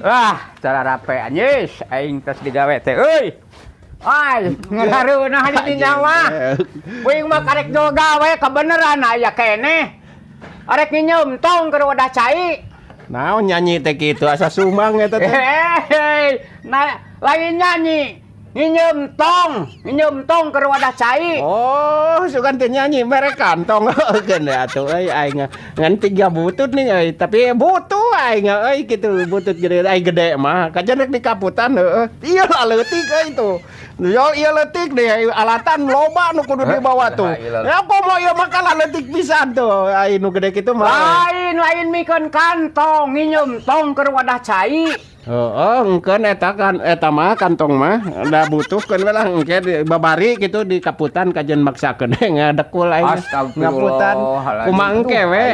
Wah, cara rape anjis aing tos digawe teh euy. Ay, ngarareunah di dinya mah. Uing mah karek jol gawe kebeneran aya keneh. Arek nginyeum tong keur wadah cai. Naon nyanyi teh kitu asa sumang eta teh? Hei, nah, lain nyanyi. Nginyeum tong keur wadah cai. Oh, sugan teh nyanyi mere kantong keun atuh euy, aing ngan tiga butut nih euy, tapi butuh aing euy kitu butut gede aing gede mah. Kajen rek di kaputan heueuh. Ieu lah leutik euy tuh. Yo ieu leutik deh, alatan loba nu kudu dibawa tuh. Ya komo ieu mah kalah leutik pisan tuh. Ai nu gede kitu mah. Lain, lain mikeun kantong, nginyeum tong keur wadah cai. Heeh, engkeun eta kan eta mah kantong mah da butuh keun we lah engke babari kitu di kaputan kajen maksakeun ngadekul aing ngaputan kumaha engke we.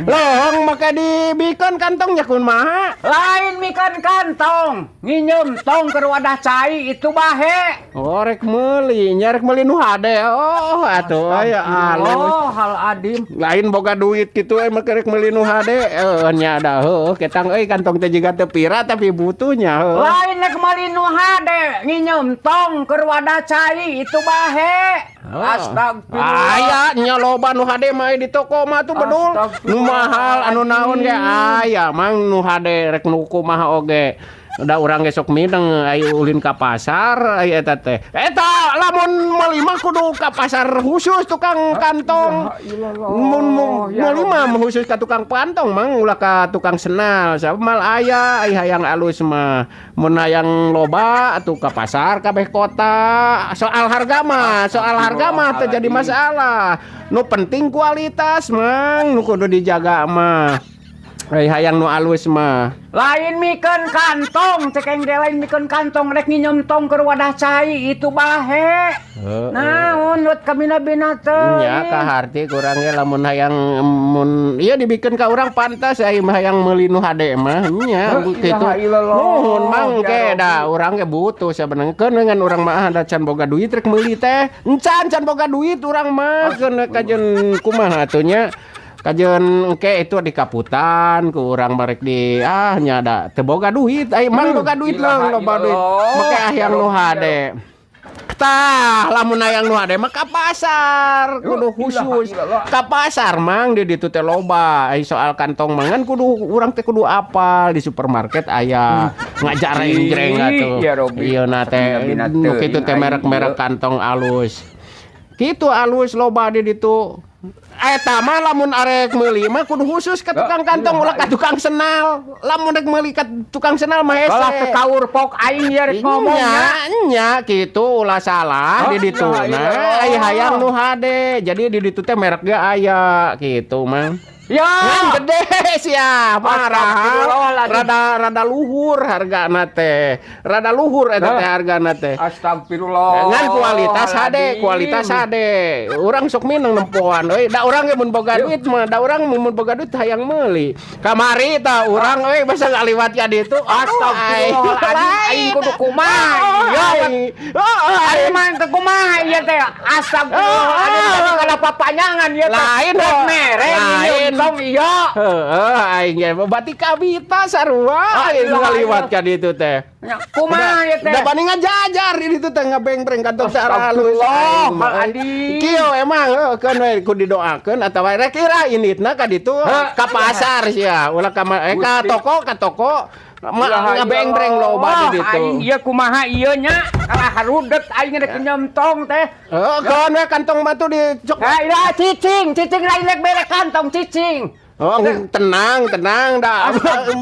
Lohong make dibikeun kantongnya kumaha? Lain mikeun kantong, nginyeum tong keur wadah cai itu bahe. Oh, rek meuli nya, rek meuli nu hade. Oh, atuh aya alus. Oh, hal adim. Lain boga duit kitu euy make rek meuli nu hade. Heuh nya da heueuh ketang euy, kantong teh jiga teu pira tapi butuhnya heueuh. Lain rek meuli nu hade, nginyeum tong keur wadah cai itu bahe. Oh. Astagfirullah. Aya nya loba nu hade mah di toko mah tuh bedul. Nu mahal anu naon ge aya mang nu hade rek nu kumaha oge. Da urang ge sok mineng ayo ulin ka pasar aya eta teh. Eta lamun meuli mah kudu ka pasar khusus tukang kantong. Mun meuli mah khusus ka tukang kantong mang, ulah ka tukang senal. Sabab mal aya ai hayang alus mah. Mun hayang loba atuh ka pasar kabeh kota. Soal harga mah teu jadi masalah. Nu penting kualitas mang nu kudu dijaga mah. Ai hayang nu alus mah. Lain mikeun kantong, cek aing ge lain mikeun kantong, rek nginyeum tong keur wadah cai itu bahe. Naon lut kabina-bina teh. Nya kaharti kurang ge lamun hayang mun ieu dibikeun ka urang pantas ai mah hayang meuli nu hade mah nya kitu. Nuhun mang ke da urang ge butuh sabenerna keun ngan urang mah da can boga duit rek meuli teh. Encan can boga duit urang mah keun kajen kumaha atuh nya. Kajen engke itu di kaputan ku urang barek di ah nya da teu boga duit ai mang boga duit leung loba duit make hayang nu hade. Tah lamun hayang nu hade mah ka pasar kudu khusus ka pasar mang, di ditu teh loba. Ai soal kantong mangan kudu urang teh kudu apal di supermarket aya ngajareng-jreng atuh. Ieu na teh nu kitu teh merek-merek kantong alus. Kitu alus loba di ditu. Eta mah lamun arek meuli mah kudu khusus ka tukang kantong, ulah ka tukang senal. Lamun rek meuli ka tukang senal mah hese. Kalah teu kaurpok aing ieu rek ngomong nya. Nya kitu ulah salah di ditu. Nah, ai hayang nu hade. Jadi di ditu teh merek ge aya kitu mang. Ya, ngan gede sia marah. Rada rada luhur hargana teh. Rada luhur eta teh hargana teh. Astagfirullah. Ngan kualitas hade, kualitas hade. Urang sok mineng nempoan euy. Da urang ge mun boga duit mah, da urang mun boga duit hayang meuli. Kamari tah urang euy basa ngaliwat ka ditu. Astagfirullah. Aing kudu kumaha? Ya, aing mah teu kumaha ieu teh. Astagfirullah. Aing kana papanyangan ieu teh. Lain mere lain. Tong iya. Heeh, aing ge berarti kabita sarua aing ngaliwat ka ditu teh. Kumaha ieu teh? Da bani ngajajar di ditu teh ngabengbreng kantong secara halus. Kieu emang heuh keun we kudu didoakeun atawa rek kira inditna ka ditu ka pasar sia, ulah ka ka toko, ka toko ngabengbreng loba di ditu. Aing ieu kumaha ieu nya? Kalah harudet aing rek nyemtong teh. Heeh, keun we kantong batu di cok. Ha, ieu cicing, cicing lain rek bere kantong cicing. Oh, tenang, tenang dah.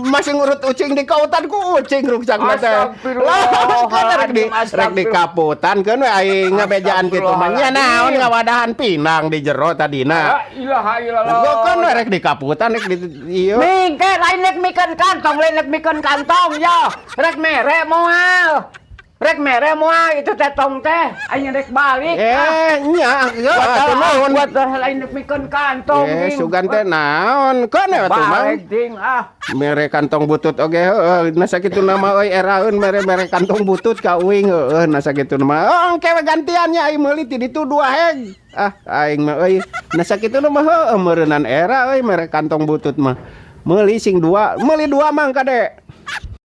Masih ngurut ucing di kautan ku ucing ruksak mah teh. Lah, rek di kaputan keun we aing ngabejaan kitu mah. Nya naon ngawadahan pinang di jero tadina. La ilaha illallah. Keun we rek di kaputan rek di ieu. Mingke lain rek mikeun kantong, lain rek mikeun kantong yo. Rek mere moal. Rek mere moal itu teh tong teh aing rek balik. Eh nya atuh naon buat lain rek mikeun kantong. Eh sugan teh naon keun we atuh mang. Ding ah. Mere kantong butut oge heueuh na sakitu nama euy eraeun mere-mere kantong butut ka uing heueuh na sakitu mah. Oh engke we gantian nya aing meuli ti ditu 2 heg. Ah aing mah euy na sakitu mah heueuh meureunnan era euy mere kantong butut mah. Meuli sing 2, meuli 2 mang kade.